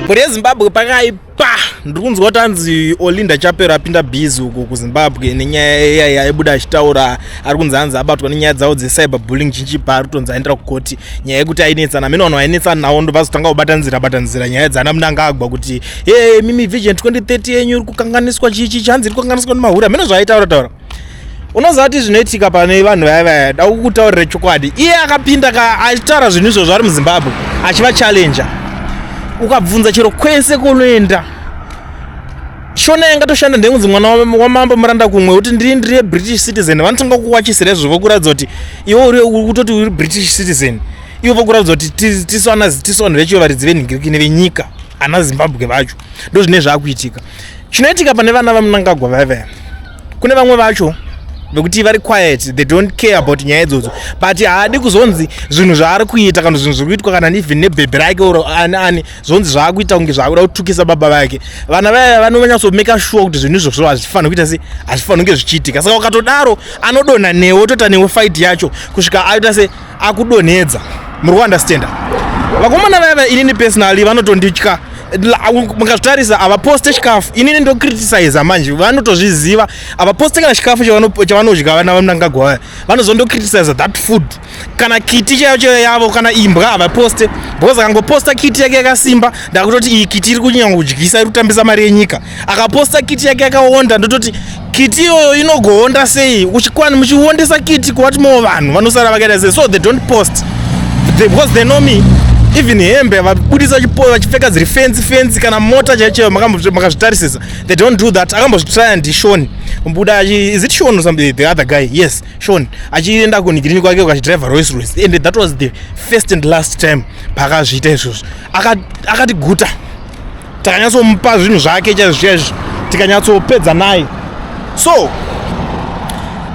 Mhuri yeZimbabwe, pakaipa. Ndiri kunzwa kuti anzi Olinda Chapero apinda busy uko kuZimbabwe nenyaya iya yaibuda achitaura. Ari kunzi anzi abatwa nenyaya dzavo dzecyber bullying chinchipa, ari kutonzi aendera kukoti nyaya yekuti ainetsana mene vanhu vainetsana navo, ndobvazotanga kubatanzira batanzira nyaya dzana Mnangagwa kuti e mimi Vision 2030 yenyu iri kukanganiswa, chichi chanzi iri kukanganiswa nemahura mene zvaaitaura taura. Unoziva kuti zvinoitika pane vanhu vaya vaya, da kukutaurira chokwadi, iye akapinda ka achitaura zvinhu izvozvo ari muZimbabwe achivachallenja. Ukabvunza chero kwese kunoenda, Shona yangatoshanda ndekunzi mwana wamambo muranda kumwe, kuti ndiri British citizen. Vanotanga kuwachisira izvo, vokuratidza kuti iwe uri kutoti uri British citizen, ivo vokuratidza kuti tisu vanhu vechivo varidzi venhingirikini venyika, ana Zimbabwe vacho. Ndo zvine zvaakuitika. Chinoitika pane vana vaMnangagwa vaya vaya, kune vamwe vacho vekuti vari quiet, they don't care about nyaya idzodzo, but haadi kuzonzi zvinhu zvaari kuita kana zvinhu zviri kuitwa kana even nebhebhi rake or ani ani zvonzi zvaakuita kunge zvaakuda kutukisa baba vake. Vana vaya vanonyatsomake sure kuti zvinhu izvozvo hazvifaniri kuita se hazvifaniri kunge zvichiitika. Saka ukatodaro anodonha newe, otoita newe fight yacho kusvika aita se akudonhedza. Muri kuunderstanda, vakomana vaya vaya? Inini personally vanotonditya. Mukazvitarisa, havaposte chikafu. Inini ndocriticiza manje, vanotozviziva, havaposte kana chikafu chavanodya. Vana vaMnangagwa vaya vanozondocriticiza that food, kana kiti chaiyo chaiyo yavo, kana imbwa havaposte, because akangoposta kiti yake yakasimba, ndakutoti iyi kiti iri kunyanya kudyisa, iri kutambisa mari yenyika. Akaposta kiti yake yakaonda, ndototi kiti iyoyo inogoonda sei? Uchikwani muchiondesa kiti kuwati mo vanhu vanosara vakaita sei? So they don't post because they know me. Even hembe vabudisa vachipfeka dziri fancy fancy, kana mota chaiyo chaiyo, makazvitarisisa, they don't do that. Akambozvitraya ndiShon mbuda, is it Shon or something, the other guy? Yes, Shon achienda kunigirini kwake ukachidriva Rolls Royce, and that was the first and last time paakazviita izvozvo. Akati guta, takanyatsomupa zvinhu zvake chaizvo chaizvo, tikanyatsopedza naye. So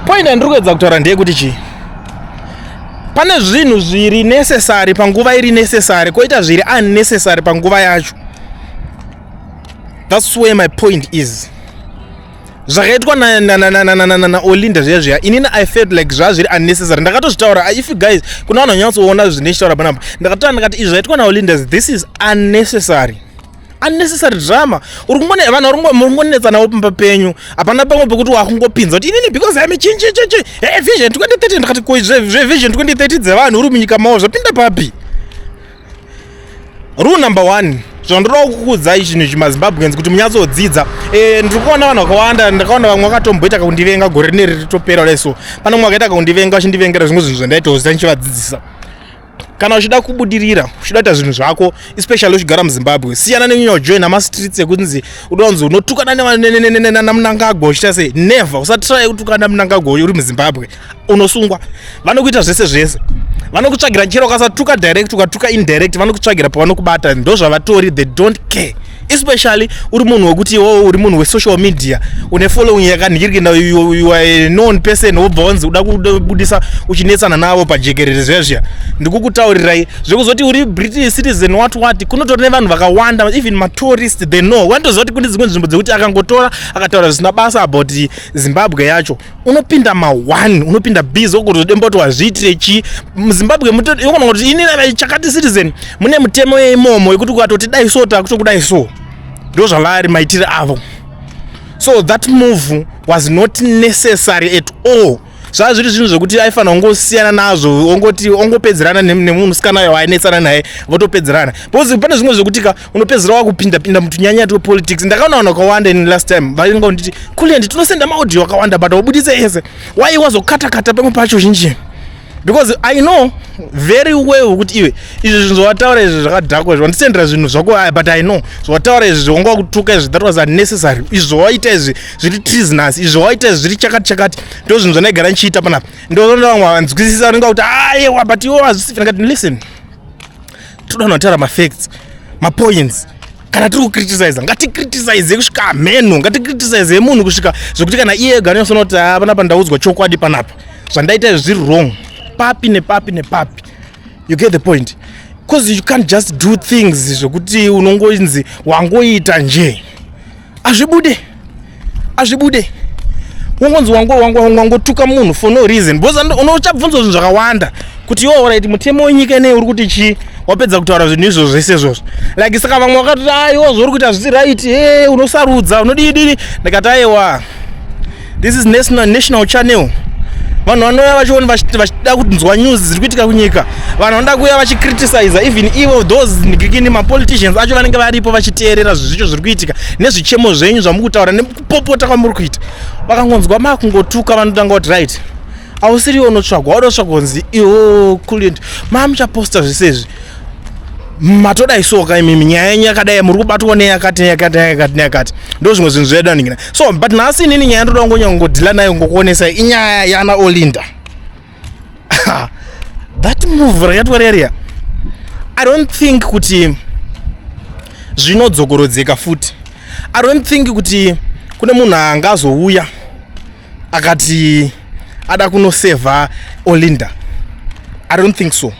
point yandiri kuedza kutaura ndeyekuti chii? Pane zvinhu zviri necessary panguva iri necessary, kwoita zviri unnecessary panguva yacho. That's where my point is. Zvakaitwa naOlinda zviya zviya, inini I felt like zvaa zviri unnecessary. Ndakatozvitaura. If you guys, kuna vanhu vanyatsoona zvinechitaura panapa, ndakataura ndakati izvi zvaitwa naOlinda, this is unnecessary, unnecessary drama. Uri kungone vanhu muri kungonetsanawo pamba penyu, hapana pamwe pekuti wakungopinza kuti inini because I'm chinchichichi, hey, Vision 2030. Ndakati ko zveVision 2030 dzevanhu uri munyika mavo zvapinda papi? Rule number one, zvandoda kukuudzai chinhu ichi, maZimbabweans, kuti munyatsodzidza. Ndiri kuona vanhu vakawanda, ndakaona vamwe vakatomboita kakundivenga gore rineri ritopera kudai. So pane mumwe akaita kakundivenga, vachindivengera zvimwe zvinhu zvandaitawo zita ndichivadzidzisa. Kana uchida kubudirira, uchida kuita zvinhu zvako, especially uchigara muZimbabwe, siyana nenyanya kujoina mastreets ekunzi uda kunzi unotukana naMnangagwa uchiita sei. Never, usatry kutukana naMnangagwa uri muZimbabwe, unosungwa. Vanokuita zvese zvese, vanokutsvagira chero ukasatuka direct, ukatuka indirect, vanokutsvagira pavanokubata. Ndo zvavatori, they don't care, especially uri munhu wekuti iwowo uri munhu wesocial media, une following yakanhikirikina, you are a known person, wobva wanzi uda kubudisa uchinetsana navo pajekerere zviya zviya. Ndikukutaurirai zvekuzoti uri British citizen, what what, kunotori nevanhu vakawanda, even matourist they know, vanotoziva kuti kune dzimwe nzvimbo dzekuti akangotora akataura zvisina basa about Zimbabwe yacho, unopinda ma1, unopinda busy wokutodemba kuti wazviitire chii muZimbabwe. Yogona kuti inini chakati citizen, mune mutemo yeimomo yekuti ukatoti dai so, takutokudai. So ndo zvavari maitire avo. So that move was not necessary at all. Zvava zviri zvinhu zvekuti aifanira kungosiyana nazvo, ongoti ongopedzerana nemunhu musikana waainetsana naye, votopedzerana, because pane zvimwe zvekuti ka unopedzera wakupinda pinda mutunyanya twepolitics. Ndakaona vanhu vakawanda in last time vainga kunditi, "Kulend, tinosenda maaudio akawanda, but wabudise ese, wai wazokata kata pamwe pacho zhinji?" Because I know very well kuti iwe izvi zvinhu zvawataura izvi zvakadhakwa, izvi wandisendera zvinhu zvako aya, but I know zvawataura izvi zvawanga wakutuka izvi, that was unnecessary. Izvi zvawaita izvi zviri treasonous, izvi zvawaita izvi zviri chakati chakati. Ndo zvinhu zvandaigara ndichiita panapa. Ndoona vamwe vanzwisisa, vanenge kuti aiwa, but iwo hazvisi. Ndakati, listen, toda kunotaura mafacts, mapoints. Kana tiri kucriticiza, ngaticriticize kusvika mheno, ngaticriticize munhu kusvika zvekuti kana iye ega anonyatsoona kuti ha, panapa ndaudzwa chokwadi, panapa zvandaita izvi zviri wrong papi nepapi nepapi. You get the point? Because you can't just do things zvekuti unongonzi wangoita nje, hazvibude, hazvibude. Wongonzi wangotuka munhu for no reason, because unochabvunzwa zvinhu zvakawanda kuti iwo, right, mutemo wenyika inei uri kuti chii? Wapedza kutaura zvinhu izvozvo zvese izvozvo, like, saka vamwe vakatoti, "Aiwa, zvauri kuita zvisi right, e unosarudza, unodii dii." Ndikati, "Aiwa, this is national channel. Vanhu vanouya vachiona, vachida kunzwa news dziri kuitika kunyika. Vanhu vanoda kuuya vachicriticiza even ivo those ndikini mapoliticians acho vanenge varipo vachiteerera zvicho zviri kuitika nezvichemo zvenyu zvamuri kutaura nekupopota kwamuri kuita. Vakangonzwa makungotuka, vanotanga kuti, 'Right, ausiriwo unotsvagwa, wada kutsvagwa kunzi iwo Kulliant mamuchaposta zvese izvi, matodai soka imimi, nyaya yenyu yakadai, muri kubatwa neyakati, neyakati, neyakati, neyakati.'" Ndo zvimwe zvinhu zvedu. So, but nhasi inini nyaya ndoda kungonyangodeala nayo, ngokuonesai, inyaya yana Olinda. That move rakaitwa reriya, I don't think kuti zvinodzokorodzeka futi. I don't think kuti kune munhu angazouya akati ada kunosevha Olinda. I don't think so.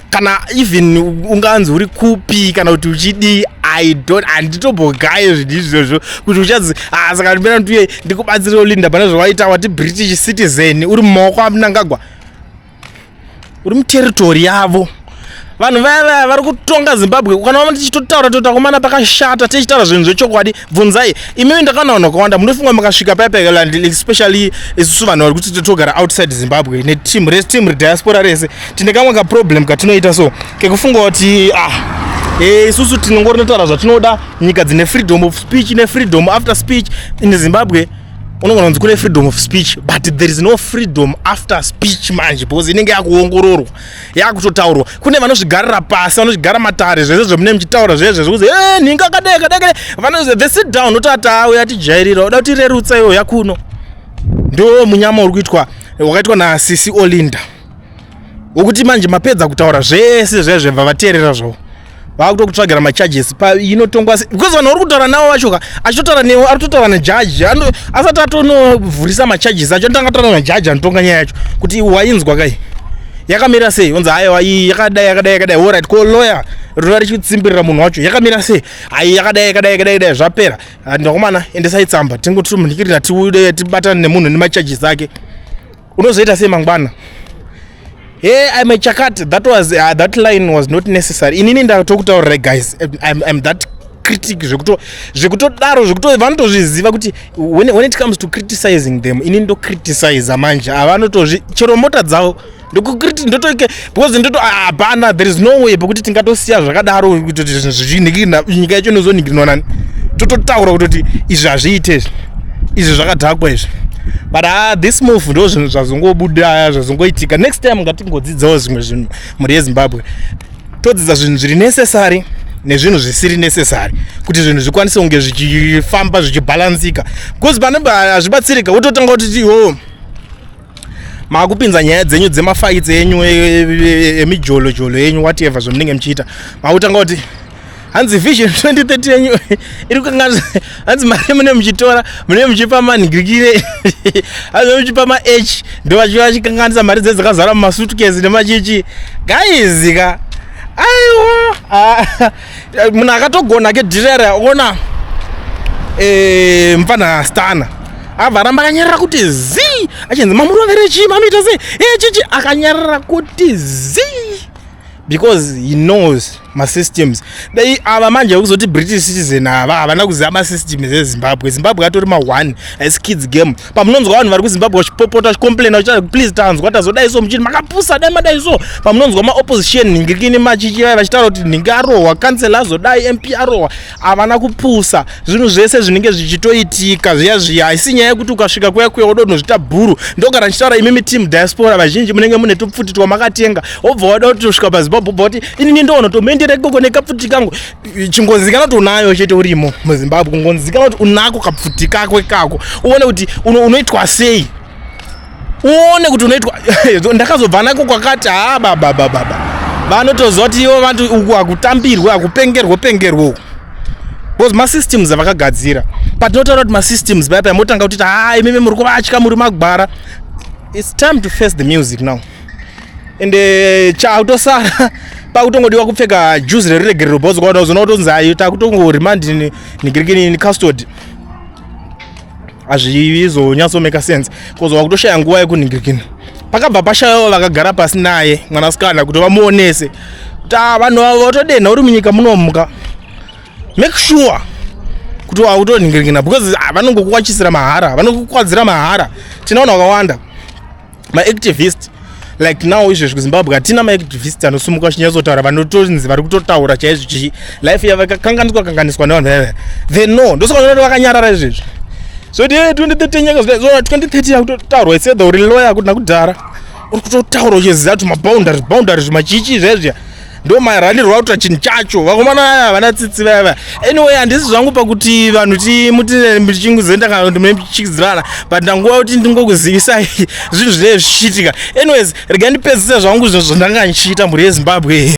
Kana even unganzi uri kupi kana kuti uchidii, I don't, handitombogaye zvinhu izvozvo kuti uchanzi, "Ah, saka ndimira ndiuye ndikubatsire Olinda pane zvawaita. Wati British citizen, uri mumaoko aMnangagwa, uri muterritory yavo." Vanhu vaya vaya vari kutonga Zimbabwe, kana vama tichitotaura toti akomana pakashata, tichitaura zvinhu zvechokwadi. Bvunzai imimi, ndakaona vanhu vakawanda munofunga makasvika paya, especially isusu vanhu vari kuti togara outside Zimbabwe neteam rese, team rediaspora rese, tine kamwe kaproblem katinoita so kekufunga kuti, ah, isusu tinongori notaura zvatinoda, nyika dzine freedom of speech nefreedom after speech. In Zimbabwe unogona kunzi kune freedom of speech, but there is no freedom after speech manje, because inenge yakuongororwa, yakutotaurwa. Kune vanozvigarira pasi, vanozvigara matare, zvese zvemune muchitaura zvezve zvekuzi e nhinga akadai kadai kadai, they sit down, otati, "Auya tijairira, uda kutirerutsa iwo yakuno." Ndo munyama uri kuitwa, wakaitwa nasisi Olinda, wokuti manje mapedza kutaura zvese zvezve, bva vateerera zvavo, vakutokutsvagira macharges inotongwa, because vanhu vari kutaura navo vachoka, achitotaura newe, ari kutotaura nejaji. Asati atonovhurisa macharges acho, anotanga taura najaji anotonga nyaya yacho kuti, "Wainzwa kai, yakamira sei?" Onzi, "Aiwa, iyi yakadai, yakadai, yakadai." "Alright, ko lawyer rinova richitsimbirira munhu wacho, yakamira sei?" "Ai, yakadai, yakadai, yakadai, yakadai." Zvapera, "Ndakomana, endesai tsamba, tingotimunikirira, tiude tibatane nemunhu nemacharges ake." Unozoita sei mangwana? Hey, I'm a chakati. That line was not necessary. Inini ndatokutaurirai guys, I'm that critic zvekutodaro, zvekuto vanotozviziva kuti when it comes to criticizing them, inini ndocriticiza manje. Havanotozvi chero mota dzavo ndotoike, because ndoto hapana, there is no way pekuti tingatosiya zvakadaro kutoti zvinhu zvichinhikirina, nyika yacho inozonhikirinwa nani? Tototaura kutoti izvi hazviite, izvi, izvi zvakadhakwa izvi. But this move, ndo zvinhu zvazongobuda, zvazongoitika. Next time ngatingodzidzawo zvimwe zvinhu, mhuri yeZimbabwe. Todzidza zvinhu zviri necessary nezvinhu zvisiri necessary, kuti zvinhu zvikwanise kunge zvichifamba, zvichibhalansika, because pane hazvibatsirika wototanga kuti iwo maakupinza nyaya dzenyu dzemafights enyu, emijolojolo yenyu, whatever zvamunenge muchiita. Maakutanga kuti hanzi Vision 2030 yenyu iri kukanganisa, hanzi mari mune muchitora, mune muchipa manhingirikire, hanzi muchipa mah, ndo vachiva vachikanganisa mari dze dzakazara mumasutukesi nemachichi. Guys ka, aiwa, ah, munhu akatogona kedhirera ona mufana Stana abva aramba akanyarara kuti zi, achinzi, "Mamurovere chii? Mamuita sei? E chichi?" Akanyarara kuti zi because he knows masystems. Dai ava manje vekuzoti British citizen, ava havana kuziva masystems eZimbabwe. Zimbabwe atori ma1, haisi kids game. Pamunonzwa vanhu vari kuZimbabwe vachipopota, vachicomplaina, vachiti, "Please, tanzwa, tazodai so," muchiti makapusa, dai madai so. Pamunonzwa maopposition nhingirikini machichi vaya vachitaura kuti nhingi arohwa, kansela azodai, MP arohwa, havana kupusa. Zvinhu zvese zvinenge zvichitoitika zviya zviya, haisi nyaya yekuti ukasvika kuya kuya woda unozvita bhuru. Ndogara ndichitaura, imimi team diaspora vazhinji munenge mune tupfuti twamakatenga, wobva wada kuti tosvika paZimbabwe, wobva kuti, "Inini ndoona tomendera ikoko nekapfuti kangu." Chingonzikana kuti unayo chete urimo muZimbabwe, kungonzikana kuti unako kapfuti kako ikako, uone kuti unoitwa sei, uone kuti unoitwa. Ndakazobva nako kwakati, ha, baba baba, vanotoziva kuti ivo vantu uku hakutambirwe, hakupengerwe pengerwe uku, because masystems avakagadzira. Patinotaura kuti masystems paya paya, motanga kutiti, "Ha, imimi muri kuvatya, muri magwara." It's time to face the music now. Ende chakutosara pakutongodiwa kupfeka juzi reruregerero, because ukaona uzona kutonzi ayo takutongoremand nigirikini custody. Hazvizonyatsomeka sense because wakutoshaya nguva yekunhingirikina. Pakabva pashayawo vakagara pasi naye mwanasikana kuti vamuonese kuti, "Ah, vanhu ava vatodenha uri munyika munomuka, make sure kuti wakutonhingirikina," because, ah, vanongokuwachisira mahara, vanokukwadzira mahara. Tine vanhu vakawanda maactivist. Like now izvezvi kuZimbabwe hatina maactivist anosumuka achinyatsotaura, vanotonzi vari kutotaura chaizvo chii life yavo ikakanganiswa kanganiswa nevanhu vaiva. Then no, ndosaka unoona vakanyarara izvezvi. So ti 2030 nyanga 2030 yakutotaurwa isedha uri lawyer kuti nakudhara uri kutotaura uchiziva kuti maboundaries, boundaries, machichi zvezviya ndo maranirwa kuita chinhu chacho. Vakomana aya havana tsitsi vaya. Anyway, handisi zvangu pakuti vanhu timuti muchinguzoenda kana kuti muchidzirana, but ndanguva kuti ndingokuzivisai zvinhu zvinenge zvichiitika. Anyways, regai ndipedzise zvangu zvinhu zvandanga ndichiita, mhuri yeZimbabwe.